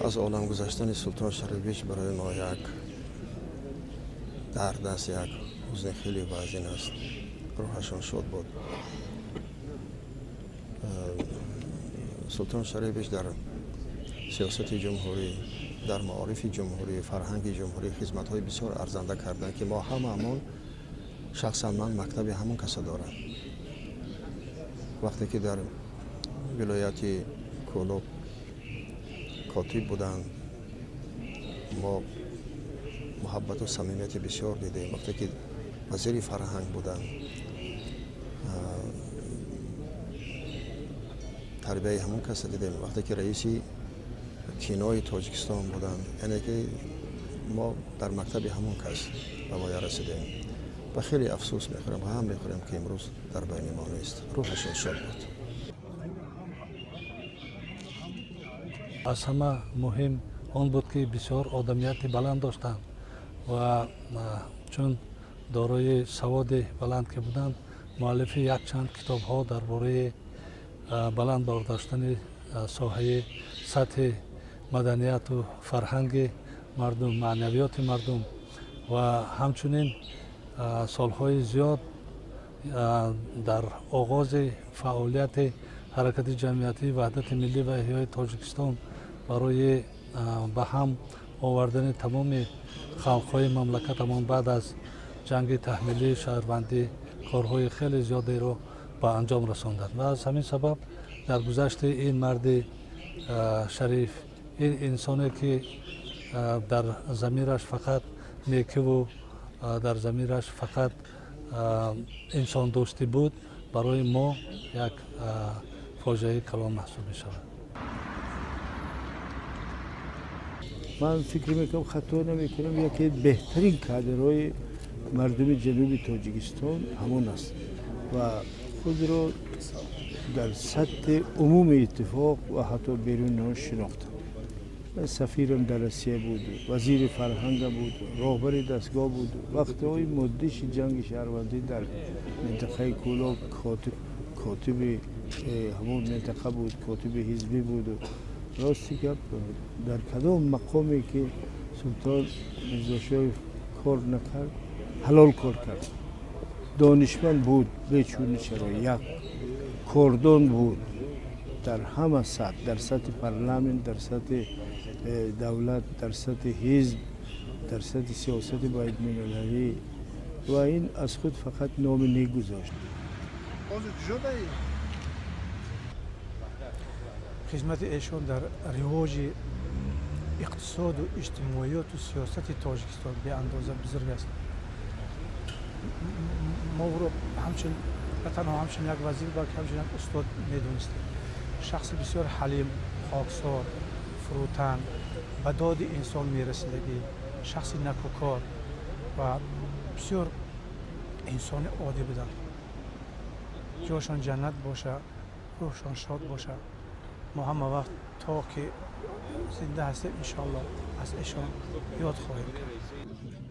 Аз олам гузаштани Султон Шарипович барои мо як дард аст, як ҳузни хеле вазин аст. Рӯҳашон шод бод. Султон Шарипович дар сиёсати ҷумҳурӣ, дар маорифи ҷумҳурӣ, фарҳанги ҷумҳурӣ хизматҳои бисёр арзанда карданд, ки мо ҳамаамон, шахсан ман мактаби ҳамон каса дорам. Вақте ки дар вилояти Кӯлоб котиб буданд, мо муҳаббату самимияти бисёр дидем. Вақте ки вазири фарҳанг буданд, тарбияи ҳамон каса дидем. Вақте ки раиси кинои Тоҷикистон буданд, яъне ки мо дар мактаби ҳамон кас ба воя расидем ва хеле афсӯс мехӯрем, ғам мехӯрем, ки имрӯз дар байни мо нест. Рӯҳашон шод буд. Аз ҳама муҳим он буд, ки бисёр одамияти баланд доштанд ва чун дорои саводи баланд ки буданд, муаллифи якчанд китобҳо дар бораи баланд бардоштани соҳаи сатҳи маданияту фарҳанги мардум, маънавиёти мардум ва ҳамчунин солҳои зиёд дар оғози фаъолияти ҳаракати ҷамъиятии Ваҳдати миллӣ ва эҳёи Тоҷикистон барои ба ҳам овардани тамоми халқҳои мамлакатамон баъд аз ҷанги таҳмилии шаҳрвандӣ корҳои хеле зиёдеро ба анҷом расонданд. Ва аз ҳамин сабаб дар гузашти ин марди шариф, ин инсоне ки дар замираш фақат некиву дар замираш фақат инсондӯстӣ буд, барои мо як фоҷиаи калон маҳсуб мешавад. Ман фикр мекунам, хато намекунам, яке беҳтарин кадрҳои мардуми ҷануби Тоҷикистон ҳамон аст ва худро дар сатҳи умуми иттифоқ ва ҳатто беруни он шинохтам. Сафирам дар Россия буд, вазири фарҳангам буд, роҳбари дастгоҳ буд. Вақтҳои муддиши ҷанги шаҳрвандӣ дар минтақаи Кӯлоб котиби ҳамон минтақа буд, котиби ҳизбӣ буд. Рости гап, дар кадом мақоме ки Султон Мирзошоев кор накард, ҳалол кор кард. Донишманд буд бечуну чаро, як кордон буд дар ҳама сатҳ, дар сатҳи парламент, дар сатҳи давлат, дар сатҳи ҳизб, дар сатҳи сиёсати байналмилалӣ ва ин аз худ фақат номи нек гузошт. Хизмати эшон дар ривоҷи иқтисоду иҷтимоиёту сиёсати Тоҷикистон беандоза бузург аст. Мо ӯро ҳамчун на танҳо ҳамчун як вазир, балки ҳамчун як устод медонистем. Шахси бисёр ҳалим, хоксор, фурӯтан, ба доди инсон мерасидагӣ, шахси накӯкор ва бисёр инсони оддӣ буданд. Ҷошон ҷаннат боша, рӯҳшон шод боша. Мо ҳама вақт то ки зинда ҳастем, иншоалло, аз эшон ёд хоҳем кард.